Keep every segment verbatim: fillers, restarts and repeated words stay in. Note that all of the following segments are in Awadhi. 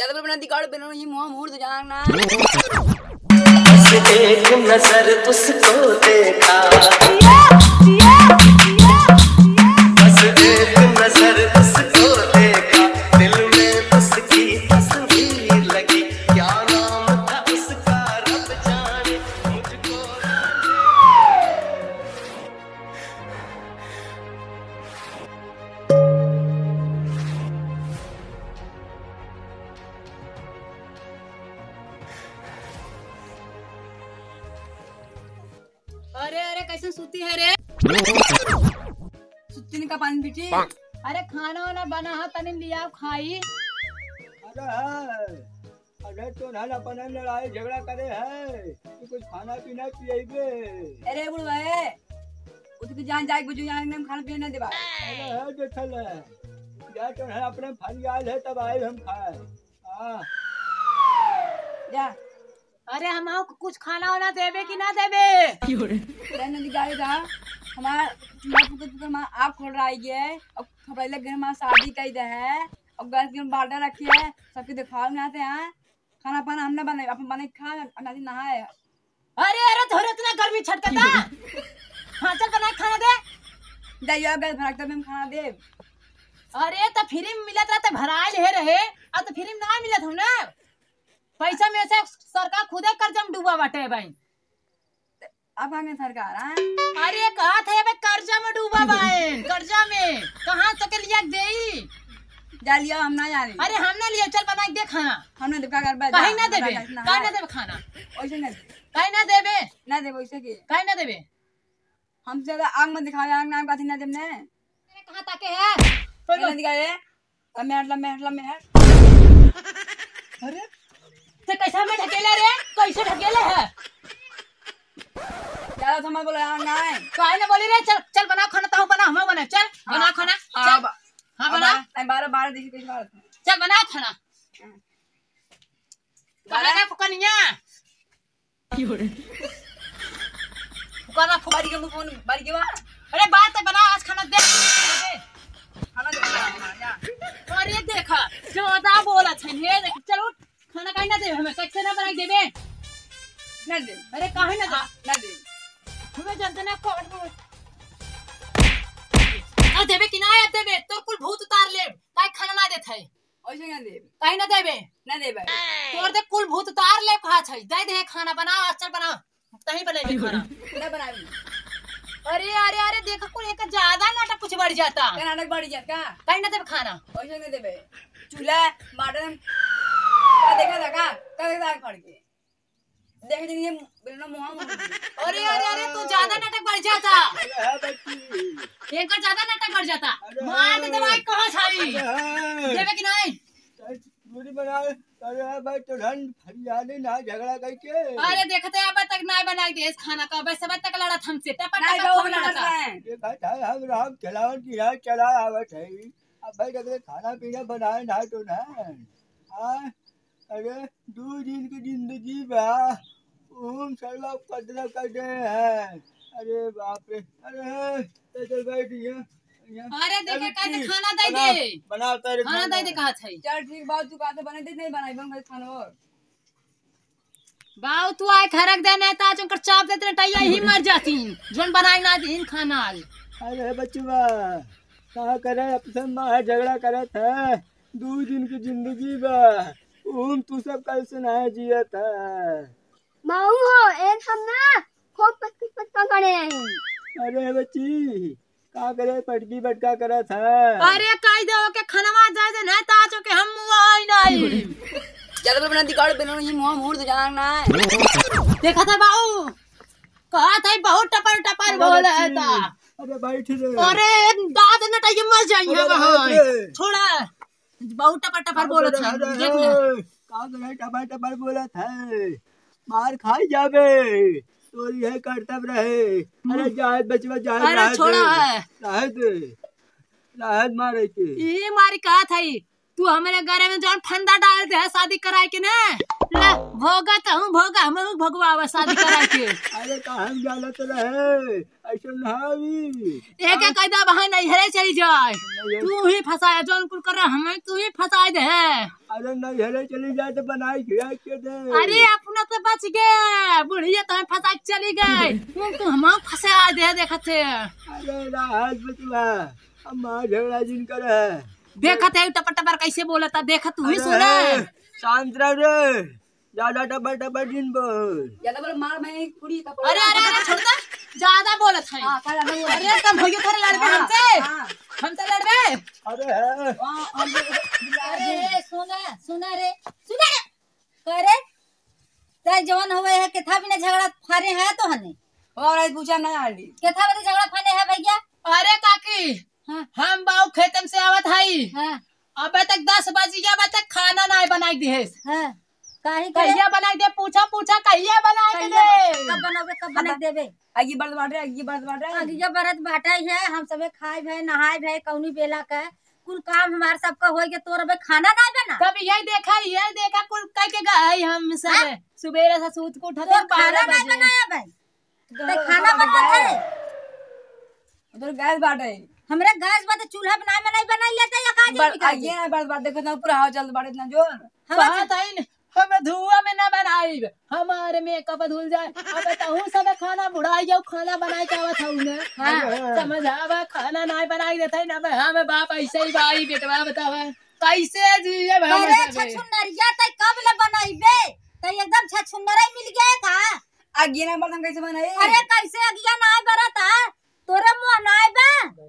चल, अपना दिगाड़ पे नहीं, मुंह मूड़ दे जाना। बस एक नजर उसको देखा, बस एक नजर उसको देखा, दिल में उसकी तस्वीर लगी, क्या नाम था उसका रब जाने, मुझको अरे, अरे, कैसे सुती है रे? सुती का पानी पीटी? अरे, खाना वाना बना है, तनी लिया खाई। अरे, अरे, तो ना अपना लड़ाई झगड़ा करे है कि कुछ खाना पीना पिएबे? अरे बुढ़वा, उसकी जान जाए, बुझू जान, हम खाना पीना नहीं देबा। अरे, है देखल है, जा तो है, अपने फरियाल है, तब आए हम खाए। हाँ। जा। अरे, हम कुछ खाना वाना देबे कि ना देबे? क्यों रे? अरे, नदी गाड़ी का, हमार, हमार पुकर, पुकर, हमार आँख खोल रहा है ये। अब खबर लग गई, हमार शादी कही दे है। अब गैस के बाल्टा रखी है, सबके दिखाओ ना थे, हाँ? खाना पाना हम ना बनाए, अपन बनाए खा, अब नाती नहाए। अरे, अरे, तोहरे इतना गर्मी छटकता? हाँ, चल बनाए खाना दे। जाइए, अब गैस भरा के तब हम खाना देब। अरे, तो फ्री में मिलत रहा, तो भराइल है रहे, अब तो फ्री में ना मिलत हम ना। पैसा में से सरकार खुदे कर्जा में डूबा बाटे बहन। अब हमें सरकार, हाँ? अरे, कहा थे बे, कर्जा में डूबा बहन, कर्जा में। कहाँ तो के लिया के देई? जा लिया, हम ना जाने। अरे, हम ना लिया, चल बना के दे खाना। हम ना देब, का करबे? काहे जा, ना देबे? ना, काहे ना देबे खाना? वैसे ना देब। काहे ना देबे? ना देब वैसे के। काहे ना देबे? हमसे ज्यादा आग मत दिखावे, आग नाम का ना देब ने। अरे, कहाँ ताके है? पहले दिखाए। लम्हे हट, लम्हे हट, लम्हे हट। अरे, ते कैसे हमें ढकेले रे? कैसे ढकेले है? ज्यादा तो मत बोलो, यहाँ ना आए। काहे ना बोली रे? चल, चल बनाओ खाना, ताऊ बनाओ, हम बनाओ, चल, हाँ, बनाओ खाना, हाँ, चल। अब, हाँ, अब बनाओ। बारह, बारह, बारह देखिए, कैसे बारह था। चल, बनाओ खाना। हाँ। बनाओ फुकनिया। ओकरा फुकरी के मुंह फोन बारी के बा। अरे बात तो बनाओ, आज खाना दे। खाना दे, खाना दे। अरे देखा, ज्यादा बोलत है, ये देख, चलो खाना काहे ना देबे हमें, कैसे ना बनाई देबे? ना दे। अरे काहे ना दे? हाँ, ना दे। हमें जल्दी ना कर। अब देबे कि ना अब देबे, तोर कुल भूत उतार लेब, काहे खाना ना देत है? ओइसे ना देब। काहे ना देबे? ना देबे। तोर दे कुल भूत उतार लेब कहा छै। दे दे खाना बनाओ, आज चल बनाओ। तहीं बनाई खाना। ना बनाई। अरे, अरे, अरे, देखा कुल एक ज्यादा नाटक कुछ बढ़ जाता। का नाटक बढ़ जाता का? काहे ना देबे खाना? ओइसे ना देबे। चूल्हा, मटन, का देखा था का? का देखा था आग फाड़ के? देख लीजिए, बिना मुहा मुहा। अरे, अरे, अरे, तू ज्यादा नाटक बढ़ जाता। अरे, हाँ, बच्ची। इनका ज्यादा नाटक बढ़ जाता। अरे, मार दे हाँ। दवाई कहाँ छाई? अरे, हाँ। देवे कि नहीं? दूरी बना, अरे, हाँ, भाई, तो धन फरियाली ना झगड़ा करके। अरे, देखते हैं, अब तक ना बनाई दे इस खाना का, बस सब तक लड़त हमसे, टपा नहीं, टपा वो खूब लड़त लड़ता। है। देखा था, हम राम चलावन की राह चला आवत है। अब भाई, अगर खाना पीना बनाए ना तो ना। हाँ, अरे, दू दिन की जिंदगी बा, ओम सरवा पदरा कर दे हैं। अरे बाप रे, अरे, चल, चल, बैठ यहाँ, यहाँ। अरे, देखे, अरे, कैसे ठीक, खाना दे बना, दे। बना, तेरे खाना खाना। दे दे, कहा छै। चल, ठीक, बाबू, तू कहा था, बना दे, नहीं बनाई, बन भाई, खाना और। बाऊ, तू आए खरक दे, नहीं तो आज उनकर चाप देते, टैया ही मर जाती, जोन बनाई ना दीन खाना आज। अरे बचवा, का करे, अपने माँ झगड़ा करत है, दू दिन की जिंदगी बा, ओम तू सब कैसे ना जियत है। माऊ हो, एक हम ना खूब पटकी पटका करे हैं। अरे बच्ची, का करे, पटकी पटका करत है। अरे कह दो के खनवा जाए दे, नहीं तो आज के हम मुआ आई नहीं। ज्यादा बोल, बना दिगाड़, बना ये मुंह मूड़ दे जाना है। देखा था बाऊ, कहा था बहुत टपर टपर अरे बोल रहा बच्ची, था। अरे बैठ रे। अरे दाद न टाइम मर जाएंगे अरे बाहर। बाप रे। छोड़ा, बहुत टपर टपर बोलत है, अरे, देख ले। अरे, का करे टपर टपर बोलत है? मार खाई जाबे। तोरी है करतब रहे। अरे जाए बचवा, जाए, अरे रहे छोड़ा दे। है। रहे दे। रहे मारे के। ये मारी कहा था ई। तू हमरे घरे में जौन फंदा डाल दे है शादी कराए के ना, ले, भोगा तो हूँ भोगा, हम भोगवावा शादी कराए के। अरे, का हम जानत रहे, ऐसे ना होई। एक एक कैदा बहान नैहरे चली जाए, नहीं। तू ही फंसाए, जौन कुल कर रहा हमें, तू ही फंसाए दे है। अरे, नैहरे चली जाए तो बनाई खिया के दे। अरे, अपना तो बच गए, बुढ़िया तो हमें फंसा के चली गई, उनको हम फंसा दे देखत है। अरे, राहत बचवा, हम मार झगड़ा जिन कर है। देखत है टपर टपर कैसे बोलता, देखत तू ही अरे, सुना। शांत रह रे, ज्यादा टपर टपर जिन बोल। ज्यादा बोल, मार मैं एक पूरी कपड़ा। अरे, अरे, अरे, छोड़ दे, ज्यादा बोलत है। हाँ, का ज्यादा बोलत है? अरे, कम भैया, थोड़े लड़बे हाँ, हमसे, हाँ। हमसे लड़बे। अरे, है। हाँ, हम लोग अरे, सुना, सुना रे, सुना रे। करे, तै जौन हवे है, केथा बिना झगड़ा फारे है तो हने। और आज पूछा ना आली। केथा बिना झगड़ा फारे है भैया? अरे काकी, हाँ। हम बाऊ खेतन से आवत हई। हाँ। अबे तक दस बज गया, अबे तक खाना नाय बनाई दिहेस। हाँ। काहे के? कहिया बनाई दे, पूछा, पूछा, कहिया बनाई के कहिया दे? कब बनावे, कब बनाई देबे? आगी बरत बाटे, आगी बरत बाटे। आगिया बरत बाटे है, हम सबे खाए भे, नहाए भे, कौनी बेला के कुल काम हमार सबका होई के तोर अबे खाना ना बना। तब यही देखा, यही देखा कुल कह के गए हम सब। हाँ? सुबेरे से सूत के उठत तोर है बारह खाना ना बजे। बनाया भाई। तो खाना बनत है। उधर गैस बाटे। हमरे गैस बा तो चूल्हा बनाए में नहीं बनाई लेते या का बर-, जानी का आइए जी? ना, बस बात देखो ना, पूरा हवा चलत बाटे इतना जोर। हवा कहा चल- था इन, हम धुआं में ना बनाई, हमारे मेकअप धुल जाए। अब तहू सब खाना बुढ़ाई जाओ, खाना बनाए के आवत हूँ ना। हाँ। समझ आवा, खाना ना बनाई देते ना, अब हम बाप ऐसे ही भाई बेटवा बतावा, कैसे जिए भाई अरे बतावे? छछुनरिया तै कब ले बनइबे? तै एकदम छछुनरे मिल गए का? आगिया ना बर्तन कैसे बनाई? अरे कैसे अगिया ना बरत है? तोरे मुँह ना बा?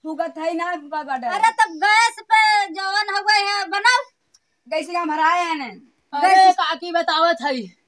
फूकत है ना, फूकत बाटे। अरे तब गैस पे जवन हवे है बनाओ। गैस का भराए है ने? अरे गैस काकी बतावत है,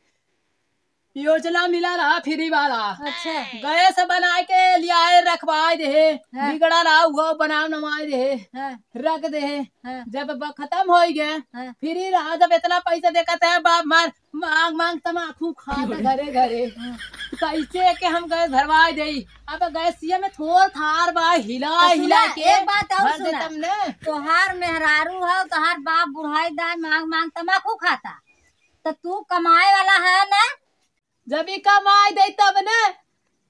योजना मिला रहा फ्री वाला। अच्छा। गैस बनाए के लियाए रखवाए दे, हाँ। बिगड़ा रहा हुआ बनाव नवाए दे, हाँ। रख दे। हाँ। जब ब-, खत्म हो गए, हाँ। फ्री रहा, जब इतना पैसा देखत है बाप मार मांग मांग तमाकू खात घरे घरे। हाँ। कैसे के हम गैस भरवाए देई? अब गैसिया में थोर थार बा, हिला तो सुना, हिला के एक बात और भर सुना। देतम ने। तोहार मेहरारू हौ, तोहार बाप बुढ़ाई दाई मांग मांग तमाकू खाता, तो तू कमाए वाला है ना? जब ई कमाए दे तब ने,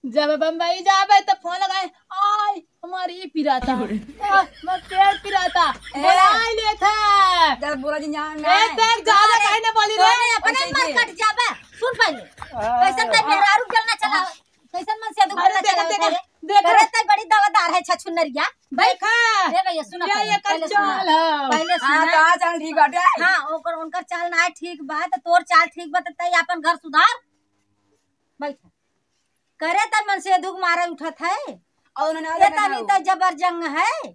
जब बम्बई जाबे तो फोन लगाए, "आय, हमार ई पिराता, आय, हमार पेट पिराता।" ए, बोलाए लेत है। जब बोला जी, यहाँ ए, ना। तेरे ज्यादा अरे, काहे ना बोली रे? तोने अपने ऐसे मर के। कट जाबे। सुन पहले, हाँ। कैसन तै मेहरारू के ना चला, कैसन मन से दुख अरे, ना देखा, चला देखा, उठा ले। देखा। अरे, तै बड़ी दावतदार है, छछुनरिया। बैठ। देखा। ए भैया, सुना ये, पहले, ये पहले सुना। कंचाल है। पहले हाँ, सुना। तो चाल ठीक बाटे। हाँ, ओकर, उनकर चाल ना ठीक बा, तो तोर चाल ठीक बा, तो तै अपन घर सुधार। बैठ। करे त मन से दुख मारे उठत है। और उन्हें ना ये देखा तनी था त जबर जंग है।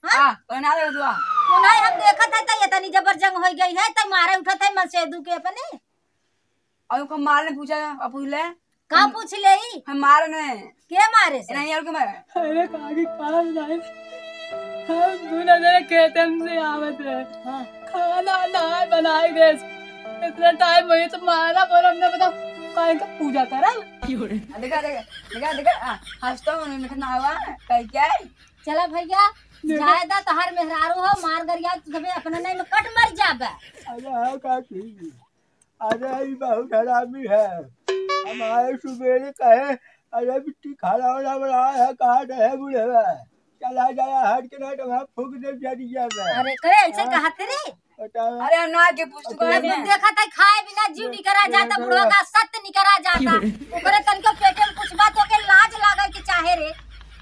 हाँ? हाँ, उन्हें ना देखा था। उन्हें हम देखत है त ये तनी जबर जंग हो गई है, त मारे उठत है मन से दुख के अपने। और उनको मार ने पूछा, अब पूछ ले। का हम पूछ ले ई? हम मारे ने। के मारे से? नहीं, और के मारे? अरे काकी, काम नहीं। हम दूनो जने खेतन से आवत रहे। हाँ। खाना ना बनाई दे। इतना टाइम होई तो मारा बोल, हमने बताओ, काहे का पूजा करा? आ, देखा, देखा, देखा, देखा, आ, हंसता हूँ, उन्होंने कहा, "ना आवा, कहीं क्या है?" चला भैया, देखा। जाए दा, तहार मेहरारू हो, मार गरिया, तबे अपना नहीं में कट मर जाबे। अरे हाँ, काकी। अरे, ई बहुत हरामी है। हमारे सुबेरे कहे, "अरे, बिट्टी खाना वाला बना है, कहाँ रहे बुढ़वा? चला जाया, हट के ना तो वहाँ फूंक दे जरिया में।" अरे, करे ऐसे हाँ। कहा थे रे? बताओ। अरे, हम ना के पूछ तू अरे, कहे तुम थे। देखा था, खाए बिना जीव निकरा जाता, बुढ़वा का सत्य निकरा जाता। ओकरे तनिको पेटे में कुछ बात होके लाज लागे के चाहे रे।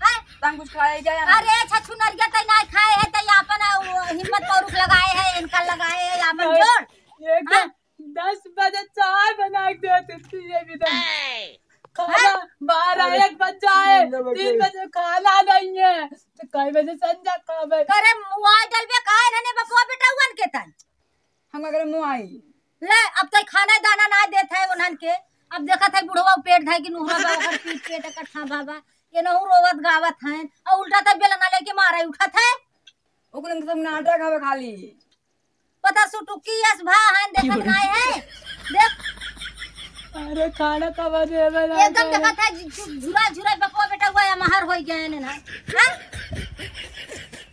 हैं? तंग कुछ खाए क्या? अरे, छछुनरिया तै ना खाए है, तै आपन, आ, हिम्मत पौरुख लगाए है, इनका लगाए है, आपन अरे, जोड़। ये क्या? हाँ? दस बजे चाय बना के देती थी ये भी तो। खाना हाँ? बारह, अरे, एक बज जाए, तीन बजे। तीन बजे खाना नहीं है, तो कई बजे संझा खाबे? अरे, मुआ डलबे काहे रहने बपुआ बेटउअन के तन? हम अगर मुआई। ले, अब तो खाना दाना ना देत है उन्हन के। अब देखत है बुढ़वा पेट धाई कि नुहरा बा, ओकर पीठ पेट इकट्ठा बा, बा। ये नहु रोवत गावत हैं, और उल्टा तो बेलना लेके मारे उठत है। ओकरे में सब नाटक हवे खाली। पता सुटुकी यस भा हन, देखत नाय है। देख। अरे खाना कब देबे ना एकदम करे। देखत है, झु-, झुरा, झुरा बपुआ बेटउआ या महर होई गए ने ना। हाँ?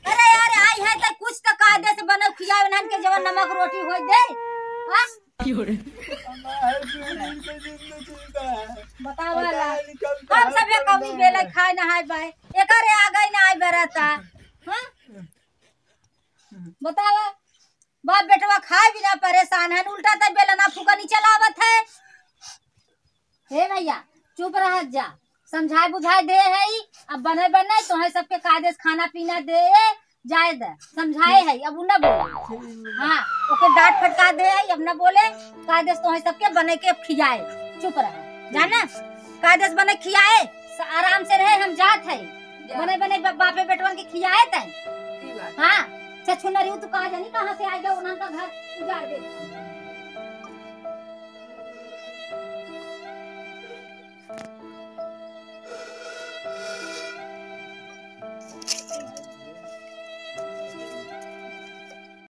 अरे यार, है तो कुछ तो कायदे से बने खियावे, नहन के जवन नमक रोटी होई दे। हाँ? बतावा ला। हम सब ये कौनी बेला खाए नहाए बाए, एकरे आगे ना आए बरता। हाँ? बतावा, बाप बेटवा खाए बिना परेशान है, उल्टा तो बेलना फुकनी चलावत है। हे भैया, चुप रहत जा, समझाए बुझाए दे है ई। अब बने बने तोहे सबके कायदे से खाना पीना दे, जाए दे, समझाए है, अब उ न बोले। हाँ, ओके डांट फटका दे है, अब न बोले। कायदे से तोहे सबके बने के खियाए, चुप रह, जाना, कायदे से बने खियाए, स-, आराम से रहे, हम जात है। बने बने ब-, बापे बेटवन के खियाए तै। हाँ, छछुनरी तू कहा जानी कहाँ से आ गया, उन्हन का घर उजाड़ दे।